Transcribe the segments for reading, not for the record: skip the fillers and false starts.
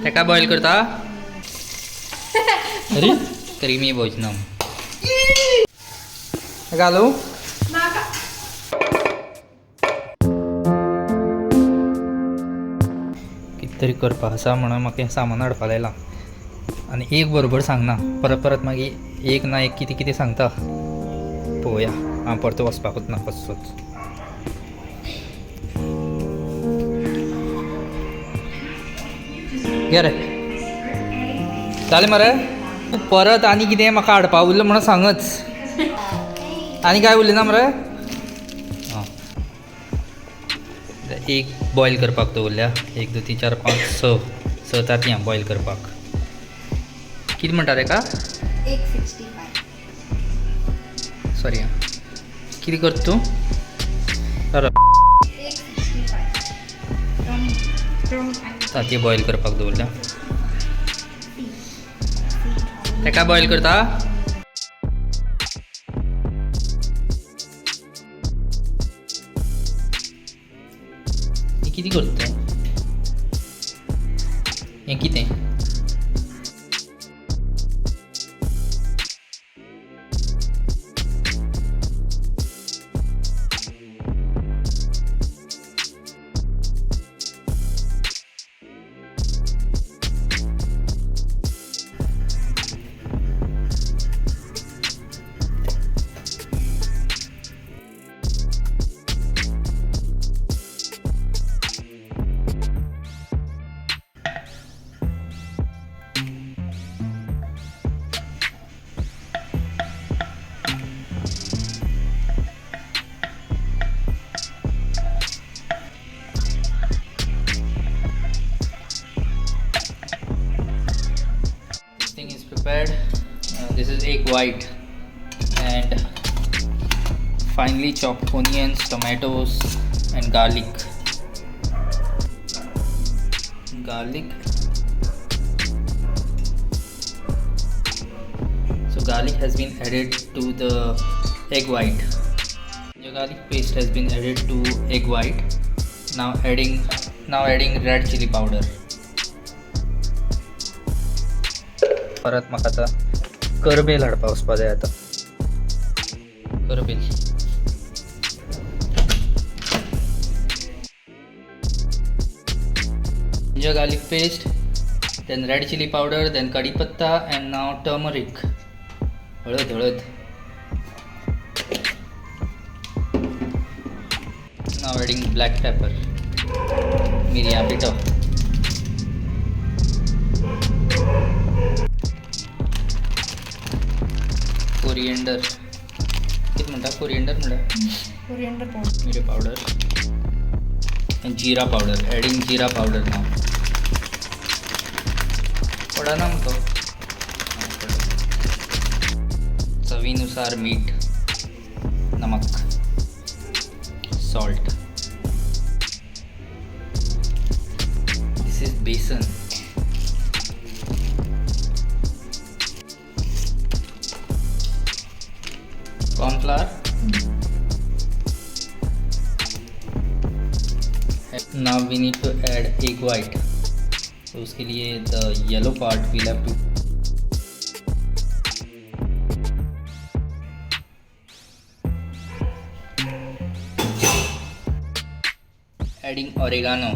तेका बॉयल करता. अरे क्रीमी भोजनम घालू. नाका. कितें तरी करपा आसा म्हणून म्हाका हें सामान हाडपा लायलां आनी एक बरोबर सांगना, परत परत मागीर एक ना एक कितें कितें सांगता. पळोवया, हांव परतो वचपाकूच ना कसोच. घे रे, जालें मरे. परत आनी कितें म्हाका हाडपा उरलें म्हणून सांगच. आनी काय उरलें ना मरे. आं, एक बॉयल करपाक दवरल्या. 1 2 3 4 5 6 6 तांतयां बॉयल करपाक. कितें म्हणटा तेका? 165. सॉरी, आं, कितें करता तूं? बरो, 165. तांतयां बॉयल करपाक दवरल्या. तेका बॉयल करता. हें कितें करता तूं? हें कितें? Thing is prepared. This is egg white and finely chopped onions, tomatoes and garlic. Garlic. So garlic has been added to the egg white. The garlic paste has been added to egg white. Now adding red chili powder. परत म्हाका आतां करबेल हाडपा वचपा जाय. आतां करबेल. Ginger garlic paste, then red chili powder, then kadi patta and now turmeric. हळद हळद. Now adding black pepper, मिरयां पिठो. कोरिएंडर कितें म्हणटा? कोरिएंडर म्हणटा. Coriander powder. मिरे पावडर आनी जिरा पावडर. एडिंग जिरा पावडर नाव. पडना मग तो. चवीनुसार मीठ, नमक, salt. This is besan. Cornflour. Now we need to add egg white. तो उसके लिए the yellow part we'll have to adding oregano.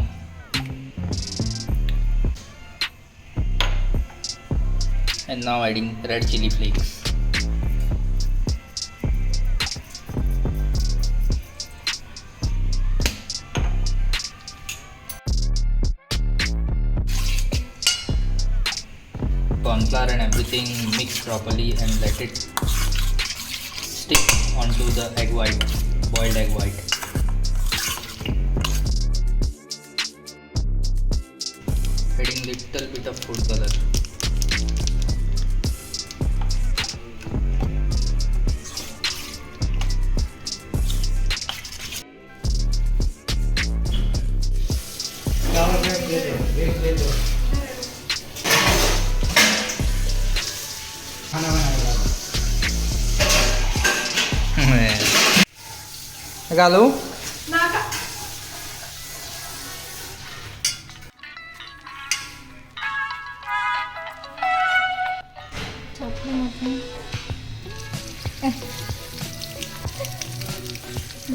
And now adding red chili flakes. Cornflour and everything mix properly and let it stick onto the egg white, boiled egg white. Adding little bit of food color. घालू. नाका.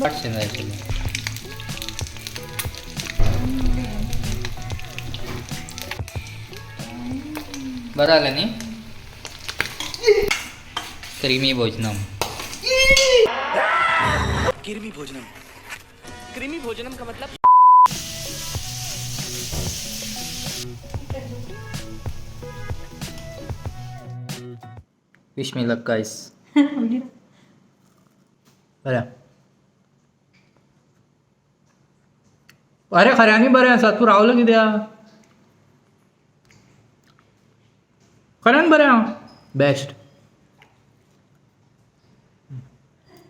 पाटशें जाय आशिल्लें. बरें जालें न्ही? Creamy भोजनम. कृमि भोजनम, कृमि भोजनम का मतलब. Wish me luck, guys. बरें. अरे, खऱ्यांनी बरें आसा. तूं रावलो कित्याक? खऱ्यान बरें आहा. बेस्ट.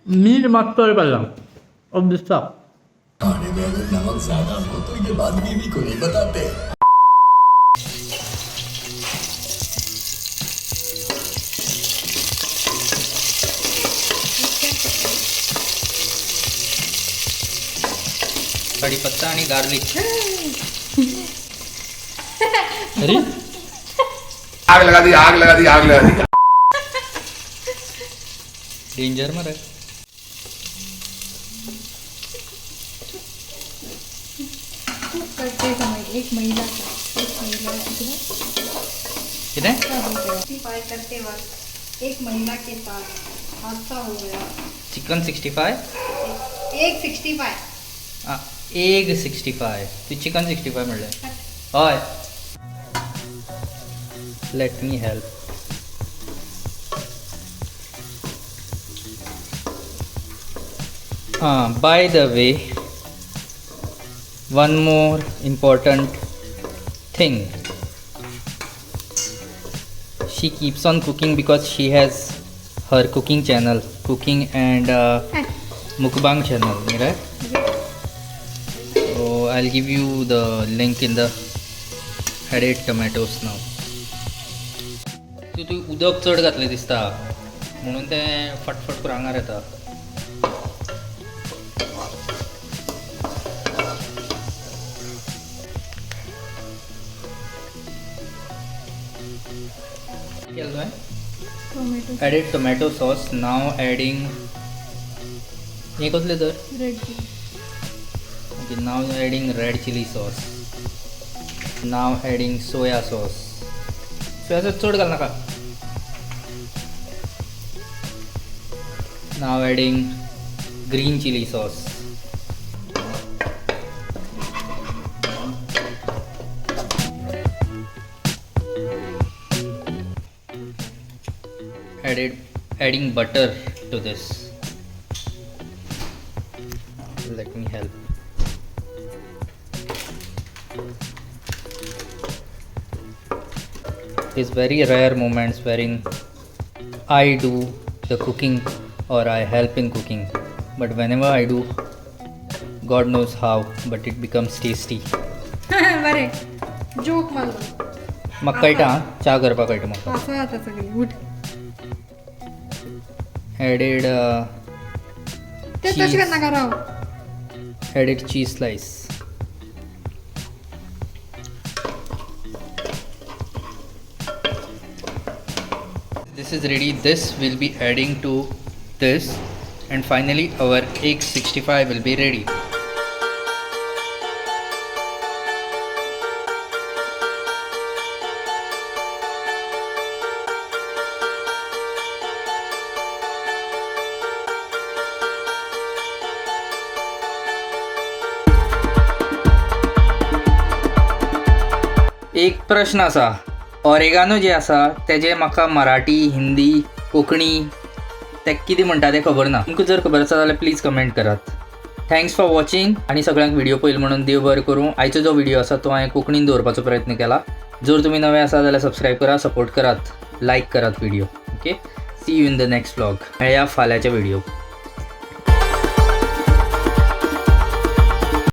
मीठ मात चड पडलां अब दिसता. खाने में अगर नमक ज्यादा हो तो ये बात बीवी को नहीं बताते. कढीपत्ता आणि गार्लिक. अरे. आग लगा दी, आग लगा दी, आग लगा दी. डेंजर मरे. कुक करते समय एक महिला का, एक महिला कितने कितें? हो गया. 65 करते वक्त एक महिला के साथ हादसा हो गया. चिकन 65. एक 65. आं, एग 65. तूं चिकन 65 म्हणलें. हय. Let me help. Ah, by the way, one more important thing. She keeps on cooking because she has her cooking channel, cooking and mukbang channel, right? So I'll give you the link in the added tomatoes now. तूं तूं उदक चड घातलें दिसता, म्हणून तें फटफट करून आंगार येता. केलें तुवें? Tomato. Added tomato sauce. Now adding, हें कसलें तर? Red chilli. Okay, now adding red chili sauce. Now adding soya sauce. Soya sauce चड घाल नाका. Now adding green chili sauce. Adding butter to this. Let me help. It's very rare moments wherein I do the cooking or I help in cooking, but whenever I do, God knows how, but it becomes tasty. बरें, joke मारलो. म्हाका कळटा आं, च्या करपाक कळटा म्हाका. असं आता सगळी उठ. Added ते तशें Cheese. करनाका राव. Added cheese slice. This is ready. This will be adding to this, and finally our egg 65 will be ready. एक प्रश्न आसा, ऑरेगानो जे आसा तेजे म्हाका मराठी, हिंदी, कोंकणी ते कितें म्हणटा तें खबर ना. तुमकां जर खबर आसा जाल्यार प्लीज कमेंट करात. Thanks for watching आनी सगळ्यांक व्हिडिओ पळयलो म्हणून देव बरें करूं. आयचो जो व्हिडिओ आसा तो हांवें कोंकणीन दवरपाचो प्रयत्न केला. जर तुमी नवे आसा जाल्यार सबस्क्रायब करा, सपोर्ट करात, लायक करात video. Okay, see you in the next vlog. मेळया फाल्यांच्या व्हिडिओ.